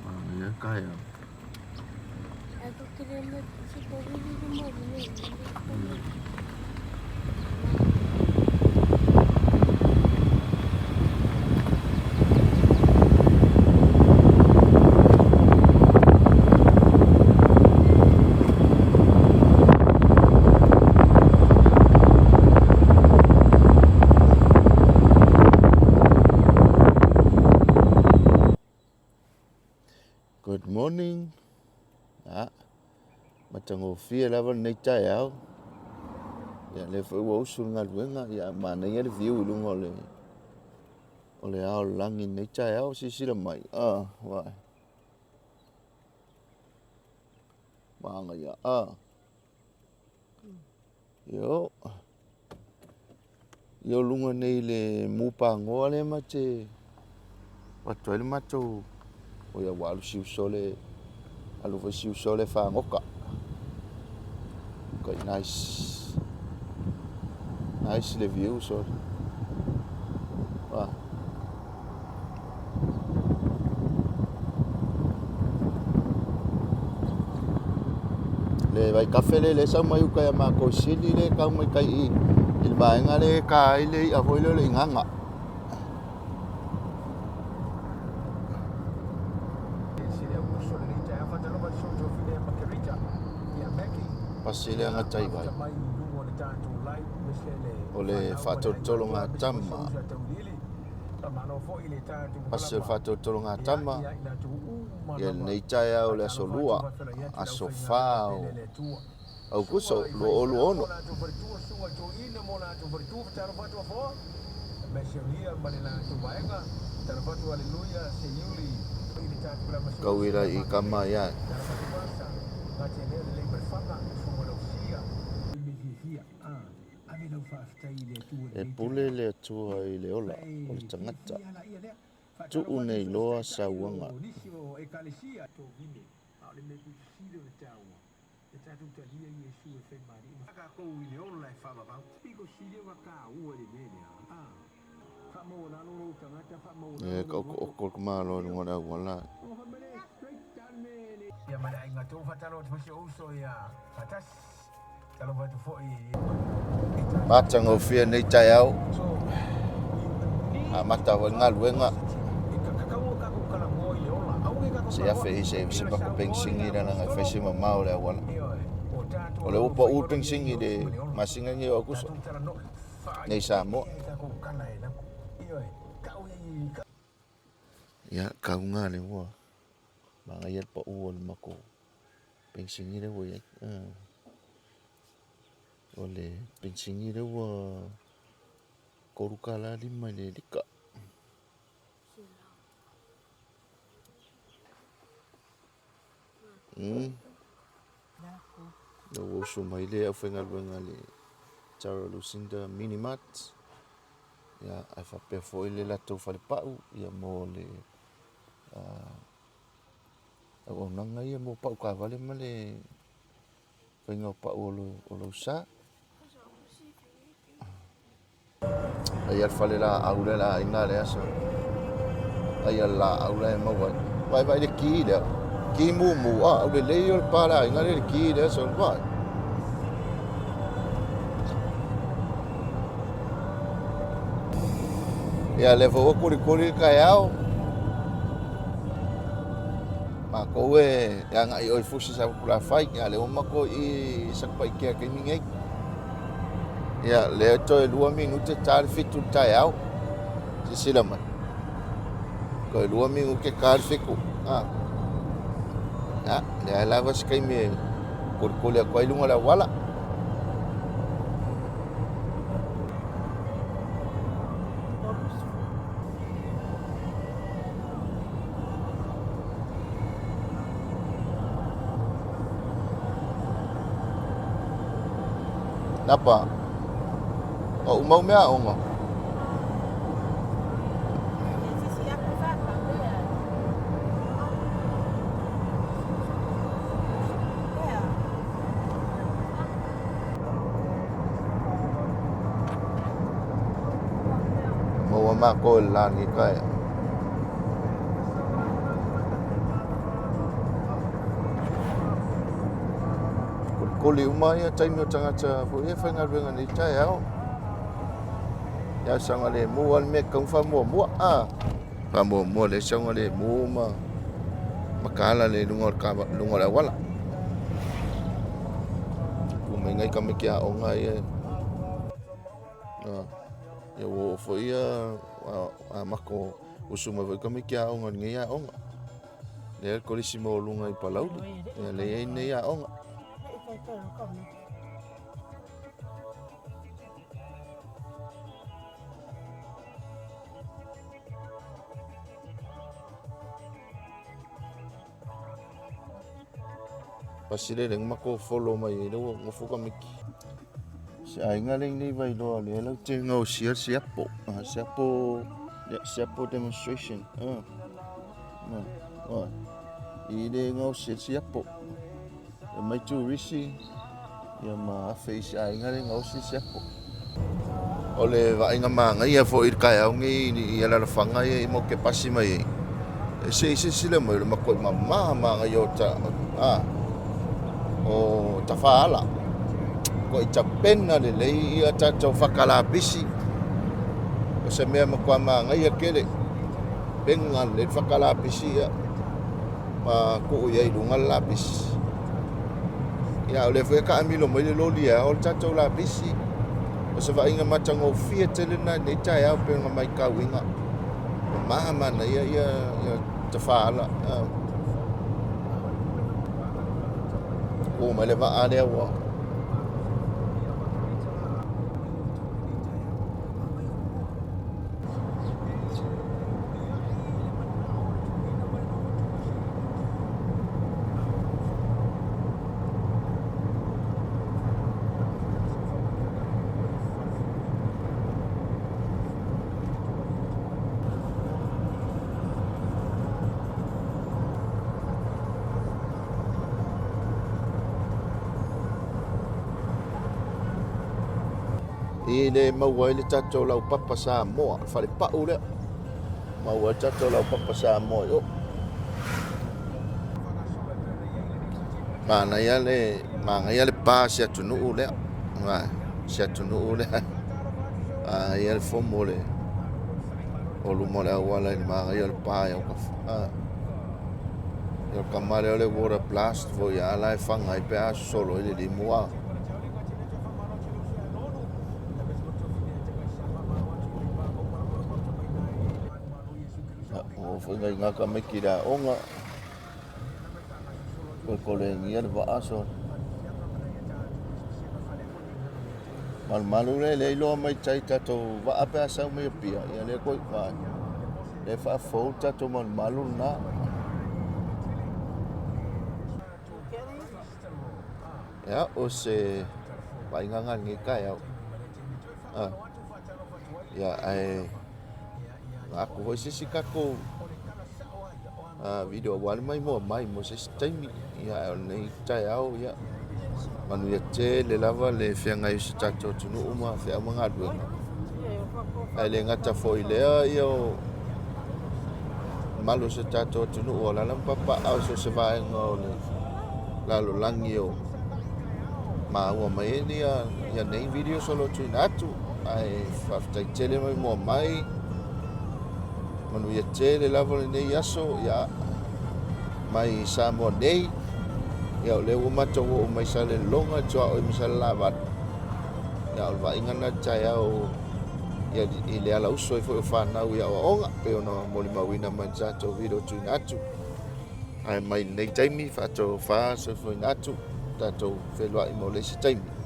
Manaia taeao. Good morning. Ah, matagofie lava lenei taeao. Ia, lea foi ua usu le galuega, ia manaia le view i luga o le o le ao o le lagi i lenei taeao, silasila mai. Ah, uai. Manaia. Ah. Io. Io luga nei le mu pagoa lea ma te avatu ai le matou oi ua alu si uso le alu foi si uso le fagoka. Quite nice. Nice le view so. Wah. Le vaikafe lea lea e sau mai uka ia matou i Sili lea e tau mai tai i i le vaega lea e ta ai le i'a foi lea o le igaga. Pasi lea gatai vai o le faatolotologatama. Pasi o le faatolotologatama ia lenei taeao o le aso Lua, aso 4 o Aukuso 2026. Kauila i kama ia. E pule le Atua i le ola o le tagata. Tuu nei loa sauaga. E taoto'oto le tamaloa i luga o le auala. Matagofie lenei taeao, amata foi le galuega. Se afe i se se paka penisini lea leaga e fai si mamao o le auala. O lea ua pau le penisini i le masina lenei o Aukuso nei i Samoa. Ia, kauga lea ua manaia le pau o le matou penisini lea ua i ai. O le penisini lea ua $3.5 i le lita. Ua usu mai le aufaigaluega a le Tara Lucinda Mini Mart, ia, ae faapea foi le latou falepau ia mo le auaunaga ia mo pau taavale ma le faiga o pau o lou sa. Aia le fale laau lea le aiga lea so. Aia le laau la e maua ai. Vaai vaai le ki lea. Ki mumu a au lelei o le pa le aiga lea le ki lea so. Vaai. Ia lea foi ua kolikoli le taeao. Matou e agai i o i Fusi Safotulafai, ia lea ua matou i Satupaitea i le taimi nei. Ia lea toe 2 minute ta le 7 i le taeao. Silasila mai. Toe 2 minute ta le 7. Ah. Ia, leai lava se taimi e kolikoli atu ai luga o le auala. Napa, o uma au meaaoga. Maua Ua matou i le la lenei taeao. Kolikoli uma ia taimi o tagata foi ia faigaluega nei taeao. Ia saogalemu lava le mea e tatau ona faamuamua. Ah, faamuamua le saogalemu ma mataala le luga o le kava, luga o le auala. Tu mai nai tamaiti aoga ia. Ah, ia ua oo foi ia amata usu mai foi tamaiti aoga i lenei aoga. Lea le kolisi maualuga i Palauli. Ia lea e i ai lenei aoga. Pasi lele na matou follow mai ai lea ua nofo tamaiti. Se aiga lenei Vailoa lea lau te gaosia le siapo. Ah, siapo, siapo demonstration. Ah. Ah. I le gaosia le siapo. E mai turisi ia ma afe i se aiga le gaosi siapo. O le vaaiga manaia foi i le taeao nei i alalafaga ia i matou te pasi mai ai, e se i silasila mai o le matuai mama manaia o ta, a, o tafaala. Matuai tapena lelei ia tatou fata lapisi. O se mea matua manaia tele. Pena lelei le fata lapisi ia ma tuu i ai i luga le lapisi. Ia, o lea foi e taamilo mai le loli e ao le tatou lapisi. O se vaaiga matagofie tele lena i lenei taeao pei ona matauina. Mama manaia ia ia tafaala. Tu mai le vaa lea ua I le maua ai le tatou laupapa Samoa, le falepau lea. Maua ai le tatou laupapa Samoa i o. Manaia le, manaia le pa si atunuu lea. Si atunuu lea. Manaia le fomo o le o luma o le auala i le manaia o le pa i autafa. Ia o le tama lea o le water blast foi a la e faga ai pe a sosolo ai le limu a. Ua oo foi nai gata tamaiti i le aoga. Kolekolegia le vaa so. Malumalu lea lea iloa mai tai tatou vaa pe a sau mai Apia, ia lea koe vai. Lea faafou tatou malumalu lena. Ia, o se vaaiga lena i lenei taeao. Ah. Ia, ae na atu foi se isi tatou video aua le maimoa mai mo se isi taimi. Ia, ae o lenei taeao, ia, manuia tele lava le feagai o si tatou atunuu ma feau ma galuega. Ae le gata foi i lea, ia o malu o si tatou atunuu o alaala ma papaaao i so o se vaega o le lalolagi o maua mai ai ia, ia nei videos o lo o tuuina atu. Ae faafetai tele mai moa mai. Manuia tele lava lenei aso, ia, mai Samoa nei. Ia, o lea ua matou oo mai Salelologa, tuaoi ma Salelavalu. Ia, o le vaaiga lena i le taeao ia, i le ala uso ai foi o fanau i aoaoga, pei ona molimauina mai i le tatou video tuuina atu. Ae mai lenei taimi, faatalofa soifuaina atu, tatou feiloai mo le isi taimi.